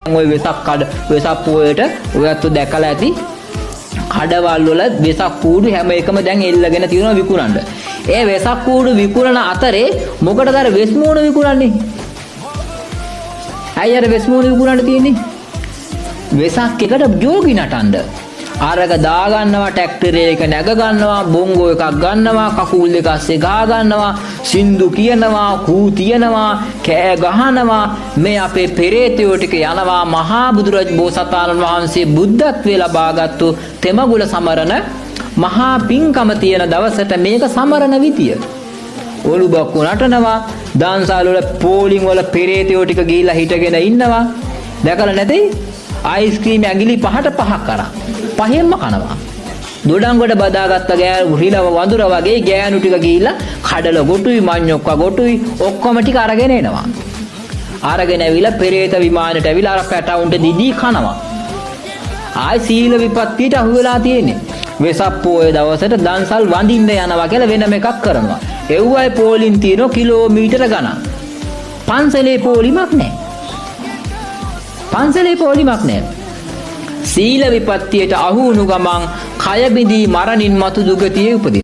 ඔය වෙසක් කඩ වෙසක් පොයට ඔයත් දැකලා ඇති කඩවල් වල වෙසක් කූඩු හැම එකම දැන් එල්ලගෙන තියෙනවා විකුණන්න. ඒ වෙසක් කූඩු විකුණන අතරේ මොකටද අර වෙස් මූණ විකුණන්නේ? ඇයි අර වෙස් මූණ විකුණන්න තියෙන්නේ? වෙසක් එකට ජෝගි නටන්න. අරක දා ගන්නවා, ට්‍රැක්ටරේ එක නැග ගන්නවා, බොංගෝ එකක් ගන්නවා, කකුල් දෙක අස්සේ ගහ ගන්නවා, සින්දු කියනවා, කූ තියනවා, කෑ ගහනවා. මේ අපේ පෙරේතයෝ ටික යනවා මහා බුදුරජ බෝසතාණන් වහන්සේ බුද්ධත්වයේ ලබාගත්තු තෙමගුල සමරන මහා පින්කම තියෙන දවසට මේක සමරන විදිය. ඔලුබක්කු නටනවා, දන්සල් වල පෝලිං වල පෙරේතයෝ ටික ගිහිල්ලා හිටගෙන ඉන්නවා. දැකලා නැතේ? අයිස්ක්‍රීම් ඇඟිලි පහට පහක් අරන් පහෙන්ම කනවා. දොඩංගොඩ බදාගත්ත ගෑනු රිලව වඳුර වගේ ගෑනු ටික ගිහිල්ලා කඩල ගොටුයි මඤ්ඤොක්ක ගොටුයි ඔක්කොම ටික අරගෙන එනවා. අරගෙන ඇවිල්ලා පෙරේත විමානයට ඇවිල්ලා අර පැටවුන්ට දිදී කනවා. ආයි සීල විපත්තියට අහු වෙලා තියෙන්නේ. වෙසක් පෝය දවසට දන්සල් වඳින්න යනවා කියලා වෙනම එකක් කරනවා. එව්වයි පෝලින් තියෙන කිලෝමීටර ගණන්. පන්සලේ පෝලිමක් නැහැ. පන්සලේ පෝලිමක් නැහැ. සීල විපත්තියට අහු වුණු ගමන් කය බිඳී මරණින් මතු දුගතියේ උපදිනවා.